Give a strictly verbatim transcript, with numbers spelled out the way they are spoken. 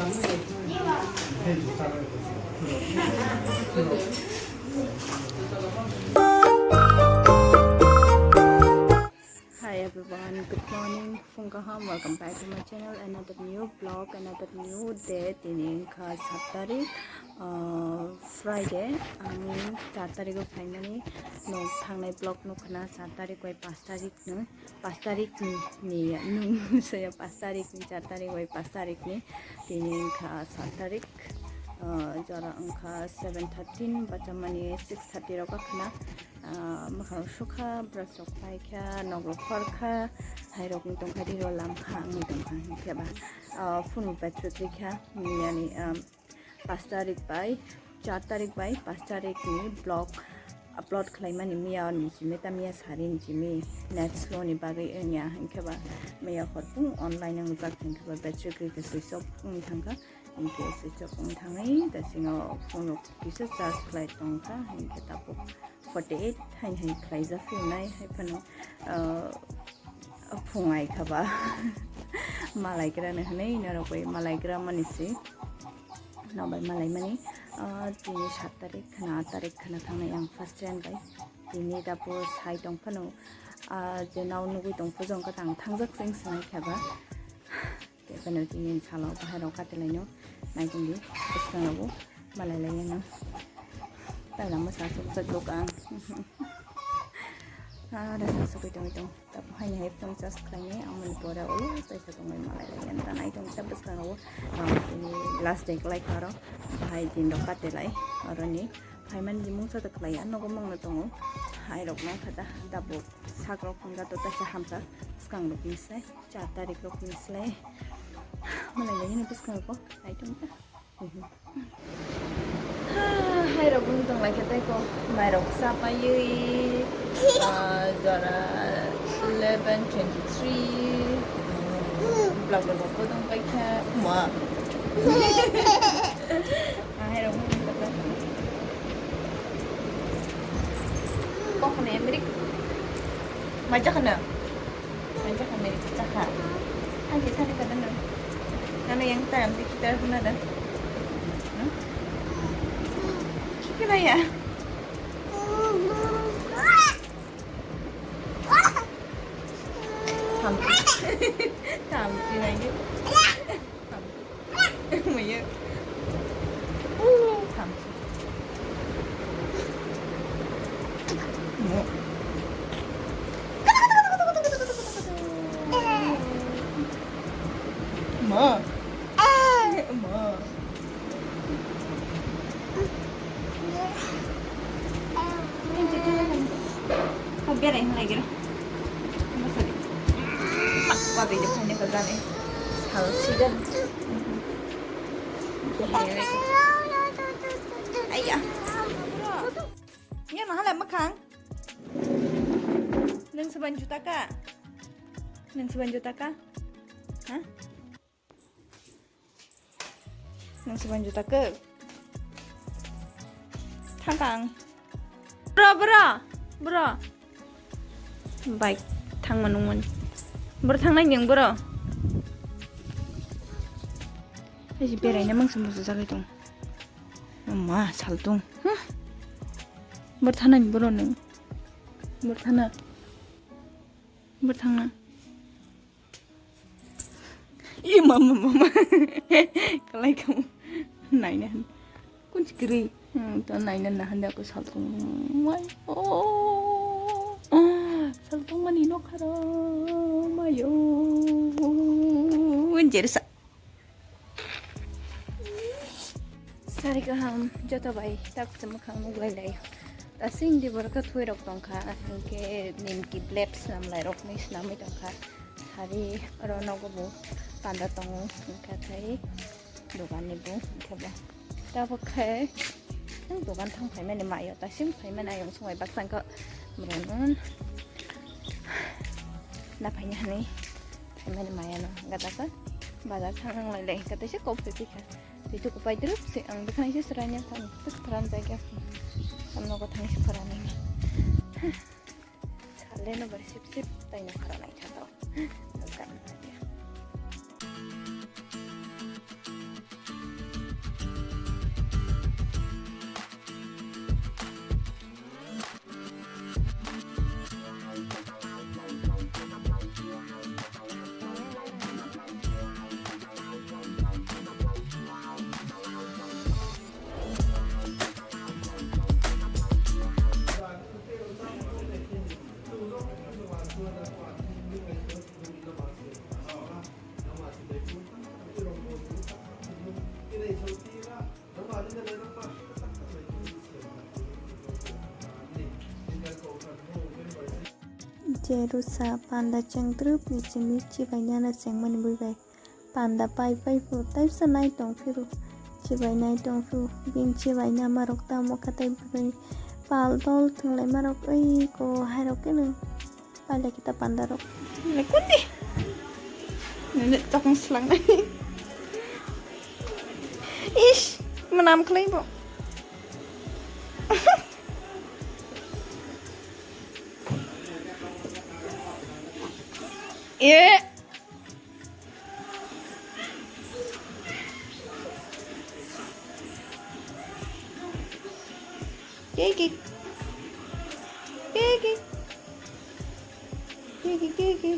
Hi everyone, good morning. Phung kaham, welcome back to my channel. Another new vlog, another new day. Tini wngkha sat tarik, uh, Friday. Ang char tarik o phaimani, no thangnai vlog nukhna sat tarik bai panch tarik no. Panch tarik ni, ni, nung saya panch tarik ni, char tarik bai panch tarik ni. Tini wngkha sat tarik, uh, jora wngkha seven thirteen, bachamani six thirty rok khna. Ah, mwkhang sukha, brush rok paikha, nogo khorkha, hairok wng tongkha, riro lamkha, wngwi tongkha, hinkhe ba, ah, phone bo battery kwrwikha, yani, um, panch tarik bai, char tarik bai panch tarik ni vlog upload khlaimani miya ni simi, ta miya sari ni simi net slow ni bagwi wngya, hinkhe ba miya hor phung online wngjak, hinkhe ba battery kwrwikha, switch off wng thangkha. Hinkhe switch off wng thangwi, ta sino phone rok kisa charge khlai tongkha, hinkhe tabuk forty eight haino hai khlaijak phiyonai, hai phano, ah, phungai kha ba. Malaigra no hwnwi norok bai malaigra mani se, no bai malai mani, ah, tini sat tarik khna, aat tarik khna thangnai ang first time bai. Tini tabuk sai tong phano, ah, je nao nugwi tong phujong kha tang thangjak sing swnai kha ba. Tei phano tini salo bahai rok kati laino naitung di, bwskango malai lai no. Taila mwsa aswk jak dukang. Ah, da sa sugui tongwi tong. Tapo haini hai phone charge khlaini, amoni pore ulo taisa tongwi malai lai no. Ta naitung ta bwskango, ah, tini last day kwlai kha aro. Bahai din rok kati lai. Aroni phaimani jimung sa ta khlai ya, nogo mangno tongo. Hai rok no kha ta tabuk sak rok wngkha to taisa hamsa swkang rok ni sai. Char tarik rok ni slai. Malai lai ni bwskango naitung ta. Hai rok wng tong lai khe tei ko mai rok sa paiwi, ah, jora eleven twenty three. Blok blok ko tong pai kha ma. Hai rok wng tong khe. Kok ni emrik. Mai jakha na. Anjak kami cakap. Hai kita ni kata nang. Nana yang time di kita pun ada. Hmm? Kita ya. Tam. Tam sih lagi. Tam. Maya. Tam. Mo. Ma. Ma. Kau biar yang lagi lah. Masa ni. Pak, kau beda punya kerjaan eh. Salah sih kan. Ayah. Yang mana lah makan? Neng sebanju taka? Neng sebanju taka? Hah? Nang si banjo ta ke. Thangkang. Bro, bro, bro. Bike thangma nungmani. Bro thangnai ning bro. Isi beraina mangsa musa jagai tong. Ma saltung. Huh? Bro thanai bro nung. Bro thana. Bro thangna. Ih, mama, mama. Kalai kamu. Naina han. Kunci kiri. Hmm, to naina nahan dia aku saltung. Wai. Oh. Saltung mani no khara. Mayo. Jersa. Sari kaham joto bai tak se mwkhang nuglai lai. Tasing di borok thoi rok tongkha, hinkhe nimki blade snam lai rok ni snamwi tongkha. Sari oro nogo bo panda tongo, hinkhe thai dogan ni bo, hinkhe bo tabuk khe dogan thang phaimani mayo, tasing phaimani ayung songbai baksa khe mrwnun na phaini hani phaimani maya no gata khe bazar thang nang lai lai khe tei se kok se tikha. Tei tuku pai twrwk se ang bwkhani se swraini thani twk thram jai khe ang nogo thani se phwrani. Sale no bai sip sip tai no phwranai kha to. Ang kha. Cherusa panda chengtrup ni chimi chibai nana chengmani bui bai. Panda pai pai phu taisa nai tong phiru. Chibai nai tong phiru. Bin chibai nama rok tamo khatai bui. Pal dol thwnglai marok oi ko hairok keno. Pala kita panda rok. Ini kundi. Ini tokong selang nai. Ish, menam kelai bo. Eh. Kiki. Kiki. Kiki, kiki.